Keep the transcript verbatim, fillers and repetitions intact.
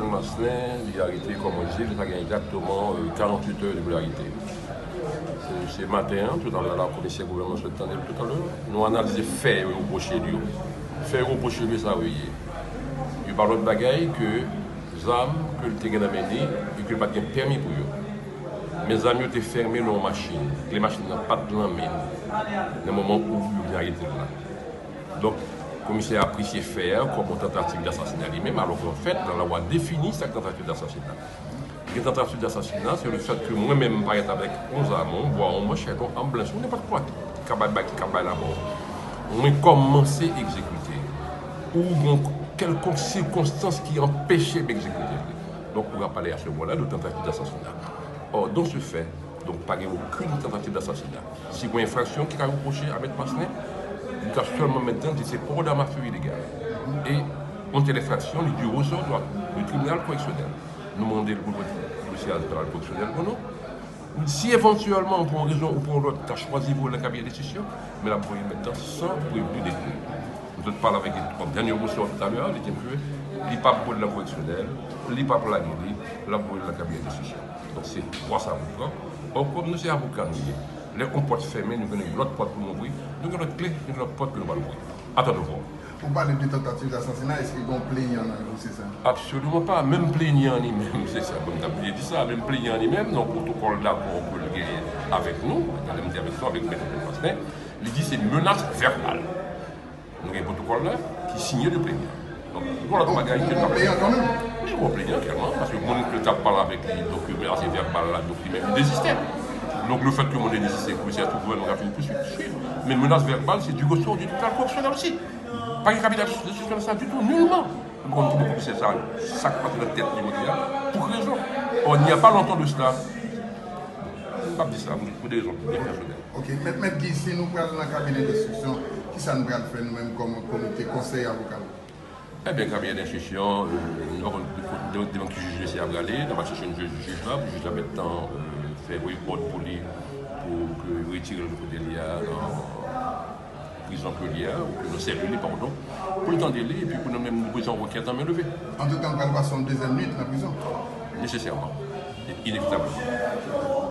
Maslen, li arete, kòm w di, li ta gen egzakteman, euh, karannwit è depi l arete. Se, se maten an, toutalè la, komisè gouvènman sot tande l toutalè, nou analize fè yo repwoche l yo. Fè yo repwoche l yo, sa yo ye? Yo pa lòt bagay ke zam ke l te gen nan men li e ke l pa t gen pèmi pou yo. Men zam yo te fèmen nan yon machin. Kle machin nan pa t nan men li nan moman ou yo vin arete l la. Donk, komisè a apresye fè a kòm yon tantativ dasasina li menm, alò ke anfèt, lalwa defini sa k tantativ dasasina. Gen tantativ dasasina, se lefèt ke mwen menm m parèt avèk yon zam, yon bwa, yon manchèt, yon am blanch, ou nenpòt kwa ki ka bay, ki ka bay lamò. Mwen kòmanse egzekite. Ou gen kèlkonk sikonstans ki anpeche m egzekite li. Donk, ou ka pale a se moman la de tantativ dasasina. Or, dans ce fait, donk, pa gen okenn tantativ dasasina. Si gen enfraksyon ki ka repwoche a Mèt Maslen, li ka sèlman mèt dan di se port d'armes à feu illégal. E yon tèl enfraksyon, li du ressort du tribunal correctionnel. Nou mande l pou l voye dosye al tribinal koreksyonèl pou nou. Si evantyèlman, pou yon rezon ou pou yon lòt, ta chwazi voye l nan kabinè de enstriksyon, men l ap voye mèt dan san prevni detni. Nou sot pale avèk li an dènye resò toutalè, li di m ke li p ap voye l nan koreksyonèl, li p ap lage li, l ap voye l nan kabinè de enstriksyon. Donk, se dwa sa pou pran. Or, kòm nou se avoka nou ye, lè yon pòt fèmen, nou gen yon lòt pòt pou nou ouvri, nou gen lòt kle, nou gen lòt pòt ke nou pral ouvri. Attendons voir. Ou pale de tantativ dasasina, èske gen yon plenyan nan dosye sa? Absoliman pa. Menm plenyan li menm, se sa, bon, m t ap bliye di sa, menm plenyan li menm, nan pwotokòl dakò ke l genyen avèk nou, lè m te avèk nou, avèk Mèt Pasten, li di se menas vèbal. Nou gen pwotokòl la ki sinye de plenyan. Donk, gen lòt bagay ke n ap fè. Wi, gen plenyan, klèman, paske moun ke l t ap pale avèk li, donk, menase vèbal la, donk, li menm, li deziste. Donk, lefèt ke moun nan deziste, komisè tou gouvènman ka fè yon pouswit, swiv. Men menas vèbal, se du ressort du tribunal correctionnel osi. Pa gen kabinè de enstriksyon sa ditou, nilman. Nou konn ki komisè sa, sa k pase nan tèt li, jodi a, pou ki rezon? Or, il n'y a pas longtemps de cela, m p ap di sa, pou de rezon byen pèsonèl. Ok, Mèt, Mèt Guy, si nou pral nan kabinè de enstriksyon, kisa nou pral fè nou menm kòm komite konsèy avoka? Ebyen, kabinè de enstriksyon, euh, nou pa konn devan ki jij mesye a prale, n ap al chèche yon jij la, pou jij la mèt tan, euh, fè repòt pou li, pou ke yo retire l kote li a, nan prizon ke li a, ou ke nan sèl li, padon, pou l tande li, epi pou nou menm nou prezan yon rekèt an men leve. Antretan, nou pral pase yon dezyèm nwit nan prizon? Nesesèman. Inevitableman.